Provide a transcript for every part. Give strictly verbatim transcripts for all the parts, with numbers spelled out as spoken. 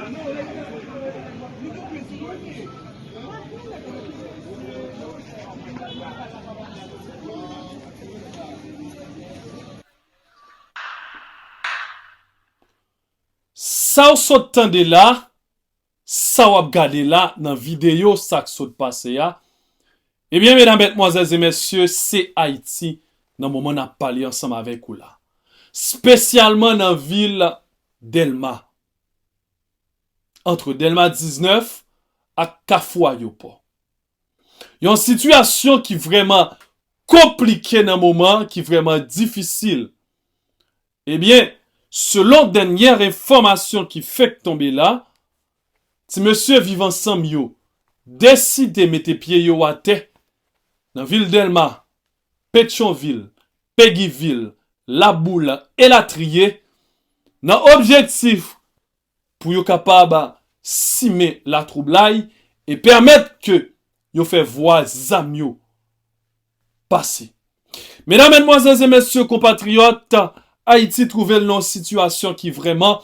Sa w sot tande la, sa w ap gade la nan videyo sa k sot pase a, ebyen, medam, medmwazèl e mesye, se Ayiti nan moman n ap pale ansanm avèk ou la. Espesyalman nan vil Dèlma, antre Dèlma diznèf ak Kafou Ayewopò. Yon sitiyasyon ki vrèman konplike nan moman, ki vrèman difisil. Ebyen, selon dènyè enfòmasyon ki fèk tonbe la, ti mesye Viv Ansanm yo deside mete pye yo atè nan vil Dèlma, Petyonvil, Pegivil, Laboul, elatriye, nan objektif pou yo kapab simen latwoublay e pèmèt ke yo fè vwa zam yo pase. Medam, medmwazèl e mesye, konpatriyòt, Ayiti twouve l nan yon sitiyasyon ki vrèman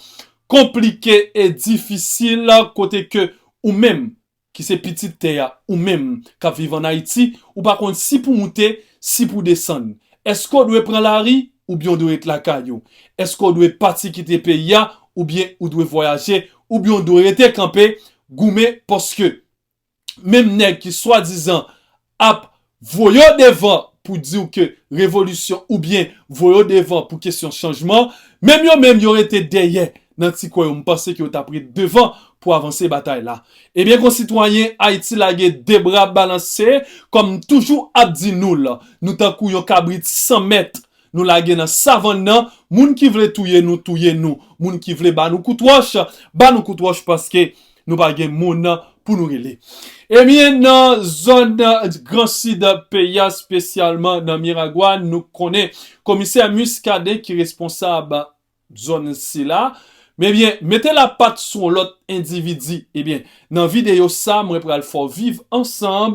konplike e difisil, kote ke ou menm ki se pitit tè a, ou menm k ap viv ann Ayiti, ou pa konn si pou w moute, si pou w desann. Èske w dwe pran lari, oubyen w dwe ret lakay ou? Èske w dwe pati kite peyi a, oubyen ou dwe vwayaje, oubyen w dwe rete kanpe, goumen, paske menm nèg ki swadizan ap voye w devan pou di w ke revolisyon oubyen voye w devan pou kesyon chanjman, menm yo menm yo rete dèyè nan ti kwen yo. M panse ke yo t ap ret devan pou avanse batay la. Ebyen, konsitwayen, Ayiti lage de bra balanse, kòm m toujou ap di nou l, nou tankou yon kabrit san mèt, nou lage nan savann nan, moun ki vle touye nou, touye nou, moun ki vle ba nou kout wòch, ba nou kout wòch, paske nou pa gen moun pou nou rele. Ebyen, nan zòn Gran Sid peyi a, espesyalman nan Miragwàn, nou konnen komisè Muscadin ki responsab zòn sila, men byen, mete lapat sou yon lòt endividi. Ebyen, nan videyo sa, mwen pral fè w viv ansanm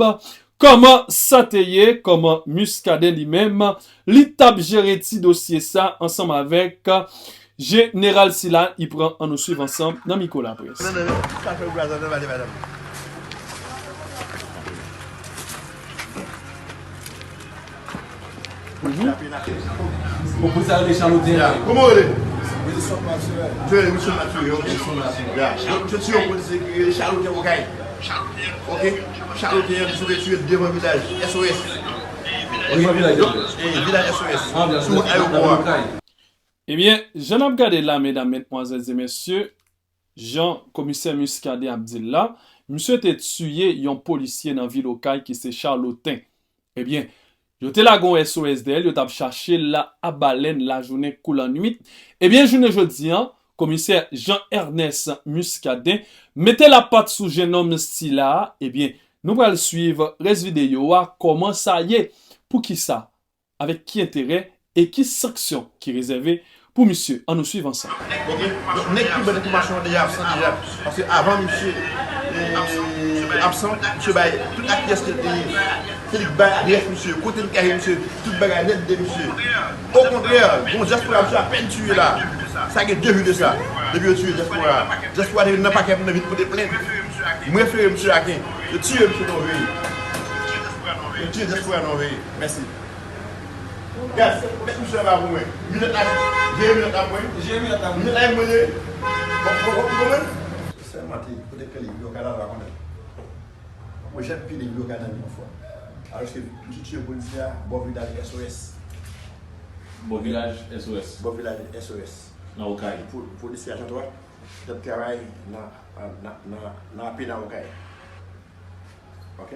kòman sa te ye, kòman Muscadin li menm, li t ap jere ti dosye sa ansanm avèk jeneral sila, li pran. Ann nou swiv ansanm nan mikwo laprès. Bon, polis la rele Chaloten. Ya, kòman w rele? Wilson Mathurin. Wilson Mathurin, ok. Wilson Mathurin. Ya. Donk, misye tiye yon polisye ki rele Chaloten Okay. Ok? Chaloten an, misye te tiye devan vilaj S O S. Devan vilaj S O S. E, vilaj S O S. Sou ayewopò a. Ebyen, jan n ap gade la, medam, medmwazèl e mesye, jan komisè Muscadin ap di l la, misye te tiye yon polisye nan vil Okay ki se Chaloten. Ebyen, yo te lage yon S O S dèyè l, yo t ap chache l la a balèn lajounen kou lannwit. Ebyen, jounen jodi a, komisè Jean Ernest Muscadin mete lapat sou jennonm sila a. Ebyen, nou pral swiv rès videyo a, kòman sa ye, poukisa, avèk ki enterè e ki sanksyon ki rezève pou misye. Ann nou swiv ansanm. Ok? Donk, nèg ki ban enfòmasyon an deja absan deja. Paske avan misye, e, absan, misye bay tout akyès ke l te ye. Se li k bay adrès misye, kote l kache misye, tout bagay nèt de misye. Okontrè, gon dyaspora misye apèn tiye la. Sa gen de jou de sa. Depi yo tiye dyaspora. Dyaspora te nan pakè pou nan vin pote plent. Mwen refere misye Aken. Yo tiye misye nan veye. Yo tiye dyaspora nan veye. Mèsi. Gad, met misye anba pou mwen. Minòt la, jere minòt la pou mwen. Jere minòt la pou mwen. Minòt la, mwen jere. Bon, bon, bon, bon, mwen. Sèlman te, pote kle li, yo ka la, la konnen. Mwen jèt pile yo ka nan yon fwa. Alòske, misye tiye polisye a, bò vilaj S O S. Bò vilaj S O S. Bò vilaj S O S. Nan Okay. Po-, polisye a Jantwa, t ap travay nan, nan, nan, nan apena Okay. Ok?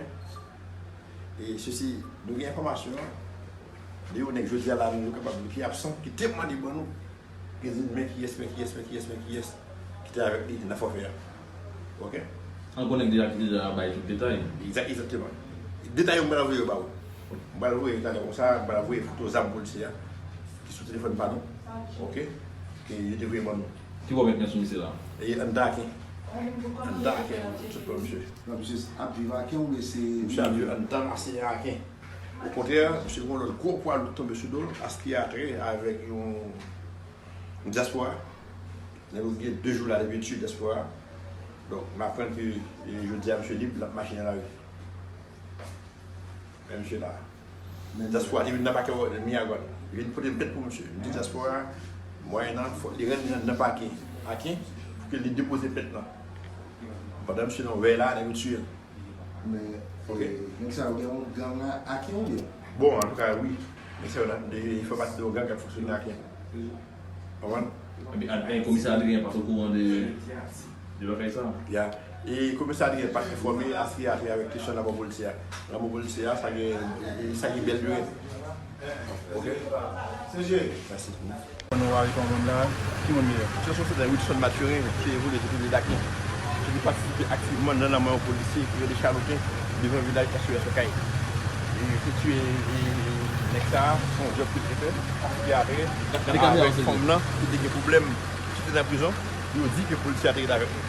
E sesi, nou gen enfòmasyon de yon nèg jodi a la, nou kapab di ki absan, ki temwanye ban nou. Ki di men kiyès, men kiyès, men kiyès, men kiyès ki te avèk li nan fòfè a. Ok? An konnen deja ki deja bay tout detay. Egzak-, egzakteman. Detay yo, m pral voye yo ba ou. M pral voye talè konsa, m pral voye foto zam polisye a ki sou telefòn pa nou. Ok? Ke yo te voye ban nou. Ki bò w met men sou misye la? E anndan Aken. Anndan Aken, sou pran misye. Non, misye ap viv Aken oubyen se... Misye ap viv anndan Maseyan Aken. Okontrè, misye gen yon lòt gwo pwa lout tonbe sou do l, aspiratre avèk yon, yon dyaspora. Nèg yo gen de jou la depi yo tiye dyaspora. Donk, m aprann ke, e, jodi a, misye lib, l ap mache nan lari. Men misye la. Dyaspora te vin nan pakè Miragwàn. Li vin pote m plent pou misye. M di dyaspora, mwayennan, fòk li rann li nan, nan pakè Aken pou ke li depoze plent lan. Pandan misye nan yon vèy la, nèg yo tiye l. Men, e, nèg sa yo gen yon gang la Aken oubyen? Bon, antouka, wi. Nèg sa yo nan, de, fè pati de yon gang k ap fonksyone Aken. Konprann? Ebyen, Ad-, e, komisè Adrien pa t okouran de, de bagay sa? Ya. E komisè Adrien pa t enfòme aske atè avèk kesyon lanmò polisye a. Lanmò polisye a, sa gen, e, sa gen bèl dire. Ok? Mèsi. Konnen w arete yon moun la, ki moun li ye? Sitiyasyon se Wilson Mathurin, ki evole sou kote Daken, ki te patisipe aktivman nan lanmò yon polisye ki rele Charlotin devan vilaj S O S Okay. E yo te tiye, e, nèg sa a, se yon jòb ke l te fè, ki te atè avèk fanm nan ki te gen pwoblèm, ki te nan prizon. Yo di ke polisye a te rete avèk li.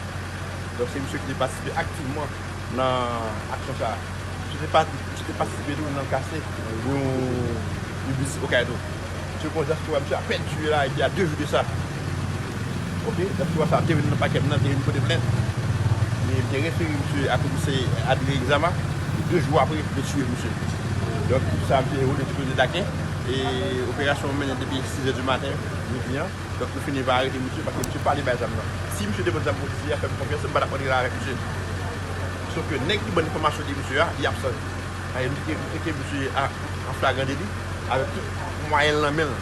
Donk, se misye ki te patisipe aktivman nan aksyon sa a. Misye te pa-, misye te patisipe tou nan kase yon, yon bis Okay tou. Misye gon dyaspora, misye apèn tiye la, epi a de jou de sa. Ok, dyaspora sa a te vin nan pakè m nan, te vin pote plent. E m te refere misye a komisè Adrien Exama. De jou apre, yo tiye misye. Donk, sa a, misye evole sou kote Daken. E operasyon an mennen depi sis è di maten, jodi a. Donk, nou fini pa arete misye, paske misye pa li bay zam nan. Si misye te pot zam polisye a, fè m konfyans, m pa t ap rantre la avèk misye. Sof ke nèg ki ban enfòmasyon de misye a, li absan. Paske m tcheke, m tcheke misye a, an flagran deli, avèk tout mwayen l nan men l,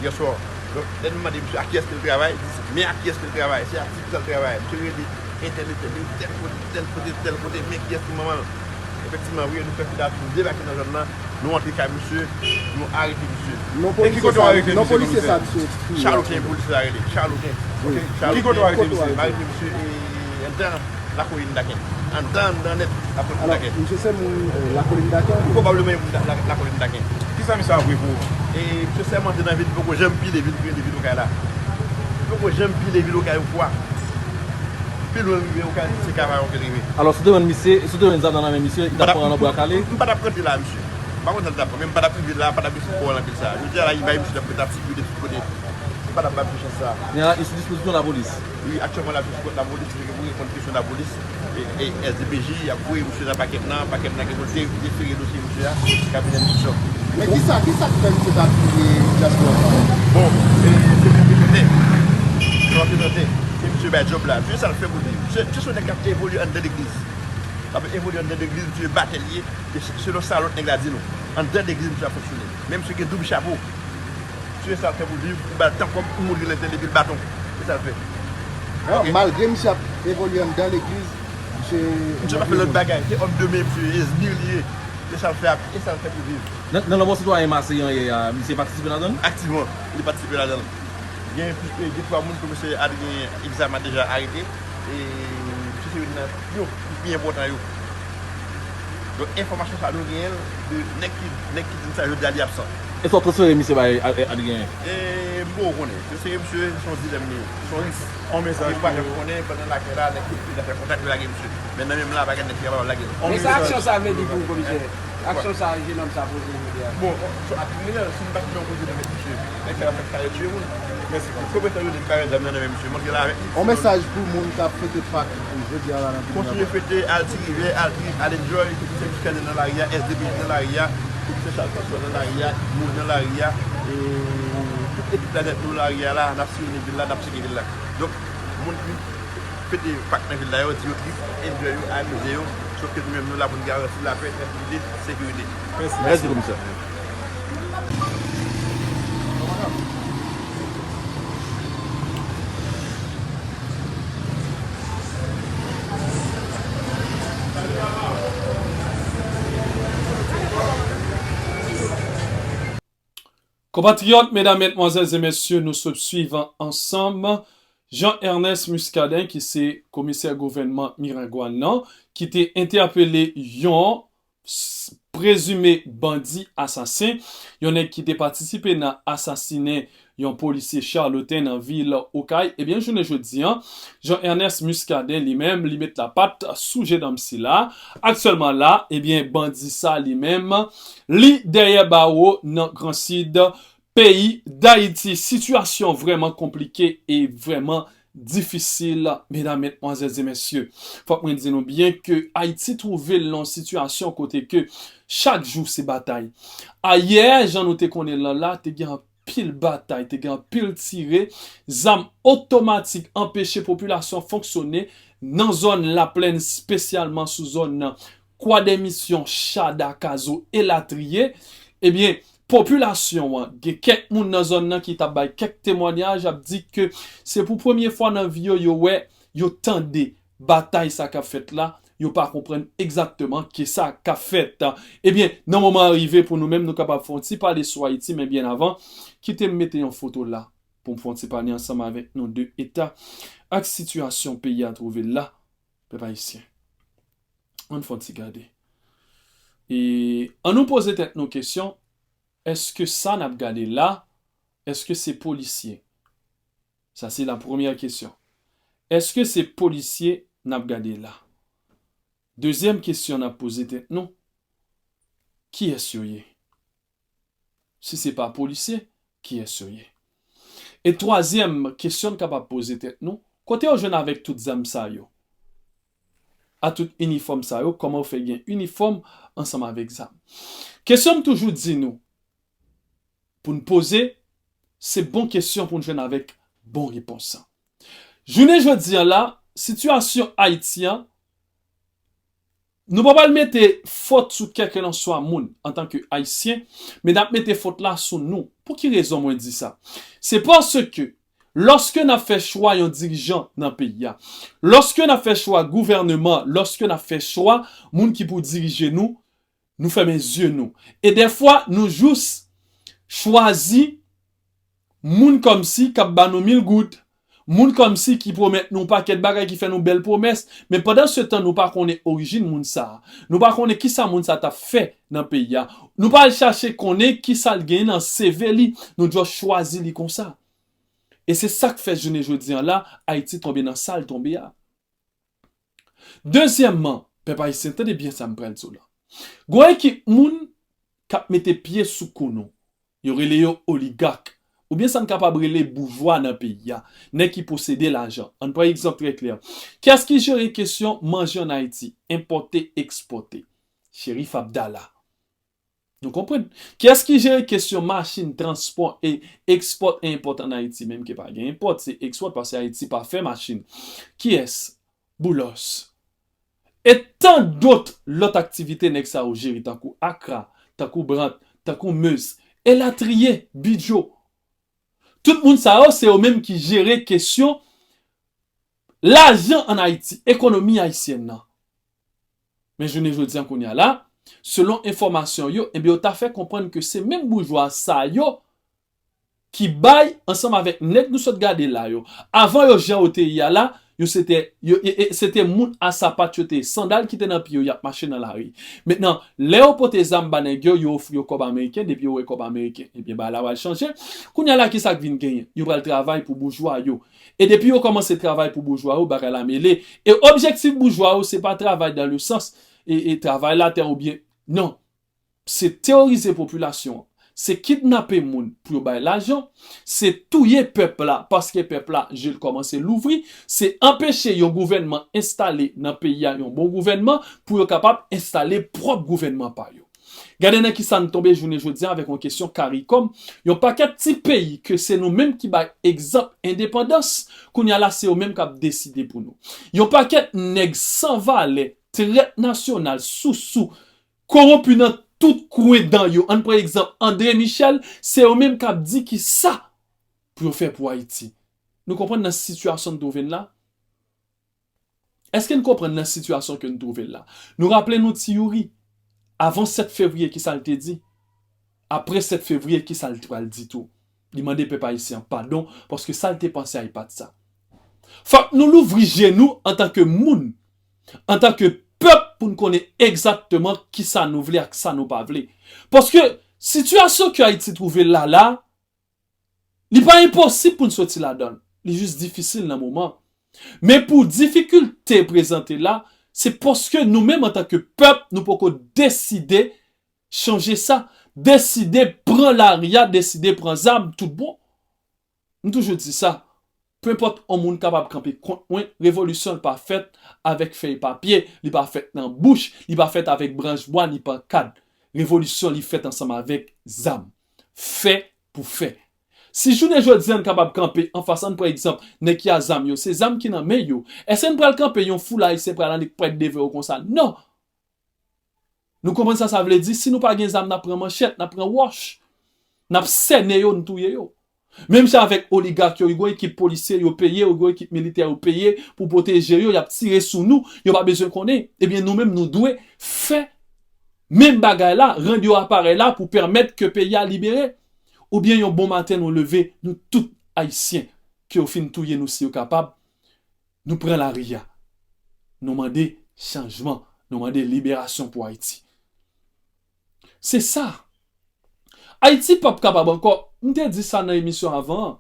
yèswa. Donk, lè nou mande misye a kiyès ke l travay, li di se men a kiyès ke l travay, se a ti sa l travay. Misye rele entèl, entèl, tèl kote, tèl kote, tèl kote, men kiyès ki manman l. Efektivman, wi, nou fè fidaj pou nou debake nan zòn nan, nou antre kay misye, nou arete misye. Non, polisye sa, misye eksprime. Charlotin, polisye sa rele. Charlotin. Wi. Ki kote w arete misye? M arete misye, e, anndan Lakolin Daken. Anndan, anndan nèt Lakolin Daken. Alò, misye se moun, e, Lakolin Daken, wi. Pwobableman e moun la, la, Lakolin Daken. Kisa misye ap vre pou ou? E misye sèmante nan vi l, li poko janm pile vil, pile vil Okay la. Li poko janm pile vil Okay yon fwa. Pi lwen l rive Okay, se Kavayon ke l rive. Alò, si w te jwenn misye, si w te jwenn zam nan nan men misye, li t ap pran nan bra kale? M pa t ap rantre la, misye. M pa konn sa l t ap pran, men m pa t ap rive la, m pa t ap desann kò l nan vil sa a. Jodi a la, li bay misye t ap, t ap sikile tout kote. M pa t ap ba misye chans sa a. Kounye a la, li sou dispozisyon lapolis? Wi, aktyèlman, l ap sou kont lapolis, li gen pou reponn kesyon lapolis. E, e S D P J, y ap voye misye nan pakèt nan, pakèt nan gen pou l te, te fere dosye misye a, kabinè enstriksyon. Men kisa, kisa k fè misye ta tiye dyaspora sa? Bon, e, se maltretantè. Se maltretantè. Se misye bay djòb la. Misye sa l fè pou li. Misye, misye se yon nèg k ap evolye anndan legliz. L ap evolye anndan legliz, misye batè l ye. E se, selon sa lòt nèg la di nou. Anndan legliz, misye ap fonksyone. Men misye gen doub chapo. Misye sa l fè pou l viv, ou ba l tan kòb, ou mouri lenten depi l baton. Se sa l fè. Non, malgre misye ap evolye anndan legliz, misye... Misye pa fè lòt bagay. Se òm de men, misye, esbir li ye. Se sa l fè, e sa l fè pou viv. Nan, nan lanmò sitwayen Maseyan yè a, misye patisipe ladan l? Aktivman, li patisipe ladan l. Gen plis, gen twa moun komisè Adrien Exama deja arete. E misye se youn nan yo, pi enpòtan yo. Donk, enfòmasyon sa a, nou genyen l de nèg ki, nèg ki di n sa jodi a, li absan. Èske w ap transfere misye bay A-, A-, Adrien? E, m poko konnen. Transfere misye, se yon dilèm li ye. Se yon risk. Yon mesaj. Li pa janm konnen, pandan l atè la, nèg ki fè kontak, yo lage misye. Men nan menm la, pa gen nèg ki kapab lage l. Men sa aksyon sa a vle di pou ou, komisè? Aksyon sa a, jenòm sa a poze jodi a. Bon, so, a kriminèl, si m pa t nan yon kote nan met misye, nèg sa yo fèk kare tiye moun. Mèsi. Konpetans yo di m kare zam nan nan men misye, m antre la avèk li. On mesaj pou moun k ap fete Pak jodi a la nan Kontinye fete, al Ti Rivè, al Trip, al enjoy, tout se Muscadin nan lari a, S D P J nan lari a, tout se Charles François nan lari a, Mouz nan lari a, e tout ekip la nèt nou lari a la, n ap sirene vil la, n ap seke vil la. Donk, moun ki fete Pak nan vil la yo, di yo trip, enjoy yo, amize yo. Sof ke nou menm nou la pou n garanti lapè, trankilite, sekirite. Mèsi, komisè. Konpatriyòt, medam, medmwazèl e mesye, nou sot swiv ansanm Jean Ernest Muscadin, ki se komisè gouvènman Miragwàn nan, ki te entèpele yon s-, prezime bandi asasen, yon nèg ki te patisipe nan asasinen yon polisye Charlotin nan vil Okay. Ebyen, jounen jodi a, Jean Ernest Muscadin li menm, li met lapat sou jenòm sila. Aktyèlman la, ebyen, bandi sa li menm, li dèyè bawo nan Gran Sid peyi Dayiti. Sitiyasyon vrèman konplike e vrèman difisil, medam, medmwazèl e mesye. Fòk mwen di nou byen ke Ayiti twouve l nan yon sitiyasyon kote ke chak jou se batay. Ayè, jan nou te konnen l la, te gen anpil batay, te gen anpil tire, zam otomatik anpeche popilasyon fonksyone nan zòn Laplèn, espesyalman sou zòn nan Kwadèmisyon, Chada, Kazo, elatriye. Ebyen, popilasyon an, gen kèk moun nan zòn nan ki t ap bay kèk temwanyaj, ap di ke se pou premye fwa nan vi yo, yo wè, yo tande batay sa k ap fèt la, yo pa konprann egzakteman kisa k ap fèt. Ebyen, nan moman an rive pou nou menm, nou kapab fè yon ti pale sou Ayiti, men byen avan, kite m mete yon foto la pou m fè yon ti pale ansanm avèk nou de eta ak sitiyasyon peyi a twouve l la, pèp ayisyen. Ann fè yon ti gade. E ann nou poze tèt nou kesyon, èske sa n ap gade la, èske se polisye? Sa se la premyè kesyon. Èske se polisye n ap gade la? Dezyèm kesyon n ap poze tèt nou, kiyès yo ye? Si se pa polisye, kiyès yo ye? E twazyèm kesyon n kapab poze tèt nou, kote yo jwenn avèk tout zam sa yo? A tout inifòm sa yo, kòman yo fè gen inifòm ansanm avèk zam? Kesyon m toujou di nou, pou n poze, se bon kesyon pou n jwenn avèk bon repons. Jounen jodi an la, sitiyasyon Ayiti an, nou pa pral mete fòt sou kèlkelanswa moun antanke Ayisyen, men n ap mete fòt la sou nou. Pou ki rezon mwen di sa? Se paske lòske n ap fè chwa yon dirijan nan peyi a, lòske n ap fè chwa gouvèneman, lòske n ap fè chwa moun ki pou dirije nou, nou fèmen zye nou. E dèfwa, nou jis chwazi moun kòmsi k ap ba nou mil goud, moun kòmsi ki pwomèt nou pakèt bagay, ki fè nou bèl pwomès, men pandan se tan, nou pa konnen orijin moun sa a. Nou pa konnen kisa moun sa a t ap fè nan peyi a. Nou pa al chache konnen kisa l genyen nan C V li, nou jis chwazi li konsa. E se sa k fè jounen jodi an la, Ayiti tonbe nan sa l tonbe a. Dezyèmman, pèp ayisyen, tande byen sa m pral di w la. Gon ekip moun k ap mete pye sou kou nou. Yo rele yo oligak, oubyen sa n kapab rele boujwa nan peyi a, nèg ki posede lajan. Ann pran egzanp trè klè. Kiyès ki jere kesyon manje ann Ayiti, enpòte, ekspòte? Cherif Abdallah. Nou konprann? Kiyès ki jere kesyon machin, transpò e ekspòt e enpòt ann Ayiti? Menm ke pa gen enpòt, se ekspòt, paske Ayiti pa fè machin. Kiyès? Boulos. E tan dòt lòt aktivite nèg sa yo jere, tankou Akra, tankou Brant, tankou Meuse, elatriye, Bidjo. Tout moun sa yo, se yo menm ki jere kesyon lajan ann Ayiti, ekonomi ayisyèn nan. Men jounen jodi an kounye a la, selon enfòmasyon yo, ebyen yo ta fè konprann ke se menm boujwa sa yo ki bay ansanm avèk nèg nou sot gade la yo. Avan yo jan yo te ye a la, yo se te, yo, e, e, se te moun a sapat yo te ye, sandal ki te nan pye yo, y ap mache nan lari. Mentnan, lè yo pote zam ba nèg yo, yo ofri yo kòb ameriken, depi yo wè kòb ameriken, ebyen bagay la pral chanje. Kounye a la, kisa k vin genyen? Yo pral travay pou boujwa yo. E depi yo kòmanse travay pou boujwa yo, bagay la mele. E objektif boujwa yo, se pa travay dans le sens, e, e travay latè oubyen, non. Se teworize popilasyon an. Se kidnape moun pou yo bay lajan. Se touye pèp la, paske pèp la, je l kòmanse louvri. Se anpeche yon gouvènman enstale nan peyi a, yon bon gouvènman, pou yo kapab enstale pwòp gouvènman pa yo. Gade nan kisa n tonbe jounen jodi a avèk yon kesyon karikòm, yon pakèt ti peyi ke se nou menm ki bay egzanp endepandans, kounye a la se yo menm k ap deside pou nou. Yon pakèt nèg san valè, trèt nasyonal, sousou, kowonpi nan tout kwen dan yo. Ann pran egzanp André Michel, se yo menm k ap di kisa pou yo fè pou Ayiti. Nou konprann nan sitiyasyon n twouve n la? Èske n konprann nan sitiyasyon ke n twouve l la? Nou raple nou Ti Youri, avan sèt fevriye, kisa l te di? Apre sèt fevriye, kisa l pral di tou? Li mande pèp ayisyen an padon, paske sa l te panse a, e pa t sa. Fòk nou louvri je nou antanke moun, antanke pèp, pou n konnen egzakteman kisa nou vle ak sa nou pa vle. Paske sitiyasyon ke Ayiti twouve l la la, li pa enposib pou n soti ladan l. Li jis difisil nan moman. Men pou difikilte prezante la, se paske nou menm antanke pèp, nou poko deside chanje sa, deside pran lari a, deside pran zam tout bon. M toujou di sa. Penpòt yon moun kapab kanpe kont mwen, revolisyon l pa fèt avèk fèy papye, li pa fèt nan bouch, li pa fèt avèk branch bwa ni pankad. Revolisyon li fèt ansanm avèk zam. Fè pou fè. Si jounen jodi a n kapab kanpe anfas, ann pran egzanp, nèg ki a zam yo, se zam ki nan men yo. Èske n pral kanpe yon foul Ayisyen pral annik pran devan yo konsa? Non. Nou konprann sa sa vle di? Si nou pa gen zam, n ap pran manchèt, n ap pran wòch. N ap sènen yo, n touye yo. Menm jan avèk oligak yo, yo gen ekip polisye, yo peye, yo gen ekip militè, yo peye pou pwoteje yo, y ap tire sou nou, yo pa bezwen konnen. Ebyen, nou menm, nou dwe fè menm bagay la, rann yo aparèy la pou pèmèt ke peyi a libere. Oubyen yon bon maten, nou leve, nou tout Ayisyen, ke yo fin touye nou si yo kapab, nou pran lari a. Nou mande chanjman, nou mande liberasyon pou Ayiti. Se sa. Ayiti p ap kapab ankò. M te di sa nan emisyon avan an.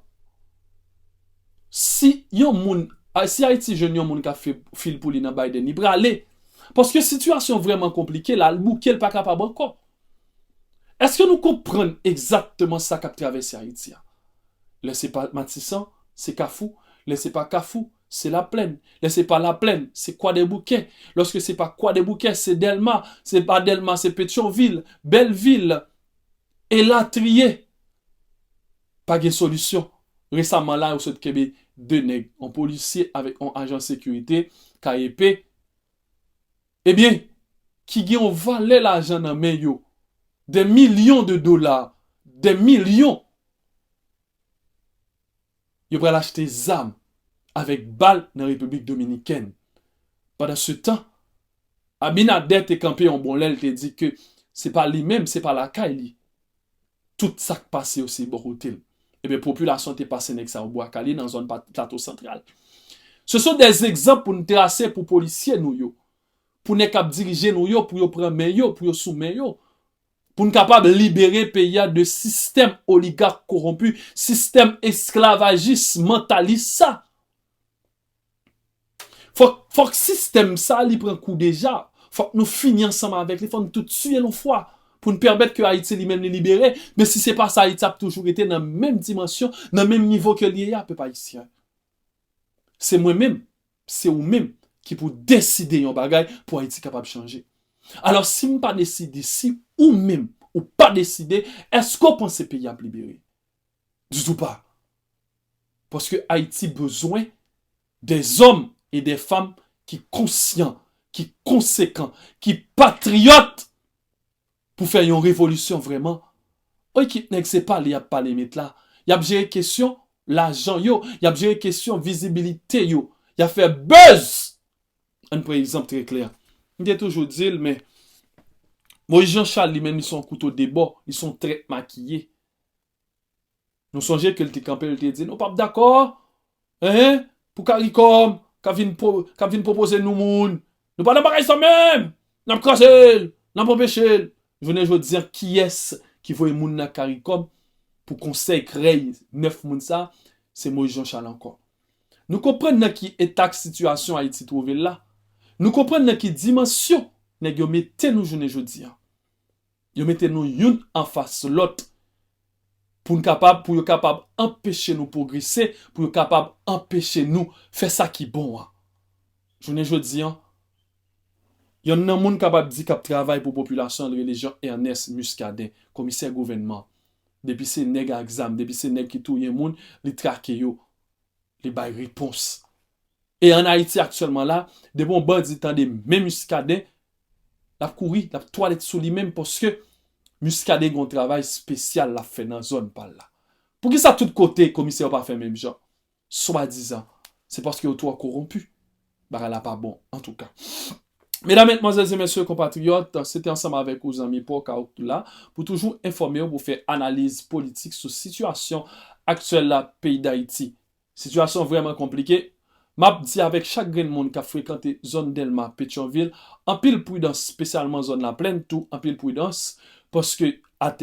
Si yon moun, a, si Ayiti jwenn yon moun k ap fè fil pou li nan Biden, li prale. Paske sitiyasyon vrèman konplike la, l bouke, l pa kapab ankò. Èske nou konprann egzakteman sa k ap travèse Ayiti a? Lè se pa Matisan, se Kafou. Lè se pa Kafou, se Laplèn. Lè se pa Laplèn, se Kwadèboukè. Lòske se pa Kwadèboukè, se Dèlma. Se pa Dèlma, se Petyonvil, Bèlvil, elatriye. Pa gen solisyon. Resaman la, yo sot kenbe de nèg, yon polisye avèk yon ajan sekirite, K E P, ebyen, ki gen yon valè lajan nan men yo, des millions de dollars, des millions. Yo pral achte zam avèk bal nan Repiblik Dominikèn. Pandan se tan, Abinader te kanpe yon bon lè, l te di ke se pa li menm, se pa lakay li. Tout sa k pase yo se bò kote l. Ebyen, popilasyon te pase nèg sa yo bwa kale nan zòn pa-, Plato Santral. Se sont des egzanp pou n trase pou polisye nou yo, pou nèg k ap dirije nou yo, pou yo pran men yo, pou yo sou men yo, pou n kapab libere peyi a de sistèm oligak kowonpi, sistèm esklavajis mantalis sa. Fòk, fòk sistèm sa li pran kou deja. Fòk nou fini ansanm avèk li, fòk nou tout tiye l yon fwa pou n pèmèt ke Ayiti li menm li libere. Men si se pa sa, Ayiti ap toujou rete nan menm dimansyon, nan menm nivo ke li ye a, pèp ayisyen. Se mwen menm, se ou menm ki pou deside yon bagay pou Ayiti kapab chanje. Alò, si m pa deside, si ou menm ou pa deside, èske w panse peyi a ap libere? Ditou pa. Paske Ayiti bezwen des hommes et des femmes ki konsyan, ki konsekan, ki patriyòt pou fè yon revolisyon vrèman. Yon ekip nèg se pale y ap pale met la. Y ap jere kesyon lajan yo, y ap jere kesyon vizibilite yo. Y ap fè buzz. Ann pran egzanp trè klè. M te toujou di l, men Moyiz Jan Chal li menm, li se yon kouto de bò, li se yon trèt makiye. Nou sonje ke l te kanpe, l te di, nou p ap dakò, en, pou Karikòm, k ap vin pwo-, k ap vin pwopoze nou moun. Nou pa nan bagay sa menm! N ap kraze l! N ap anpeche l! Jounen jodi a, kiyès ki voye moun nan Karikòm pou konsèy krèy nèf moun sa? Se Moyiz Jan Chal ankò. Nou konprann nan ki eta k sitiyasyon Ayiti twouve l la. Nou konprann nan ki dimansyon nèg yo mete nou jounen jodi a. Yo mete nou youn anfas lòt pou n kapab, pou yo kapab anpeche nou pwogrese, pou yo kapab anpeche nou fè sa ki bon an. Jounen jodi a, yonn nan moun kapab di k ap travay pou popilasyon an, l rele Jean Ernest Muscadin, komisè gouvènman. Depi se nèg ak zam, depi se nèg ki touye moun, li trake yo, li bay repons. E ann Ayiti aktyèlman la, depi yon bandi tande men Muscadin, l ap kouri, l ap twalèt sou li menm, paske Muscadin gen yon travay espesyal l ap fè nan zòn pa l la. Poukisa tout kote komisè yo pa fè menm jan? Swadizan, se paske yo twò kowonpi. Bagay la pa bon, antouka. Medam, madmwazèl e mesye, konpatriyòt, se te ansanm avèk ou zanmi pa w Kaouk la, pou toujou enfòme w, pou fè analiz politik sou sitiyasyon aktyèl la peyi Dayiti. Sitiyasyon vrèman konplike. M ap di avèk chak grenn moun k ap frekante zòn Dèlma, Petyonvil, anpil pridans, espesyalman zòn Laplèn tou, anpil pridans, paske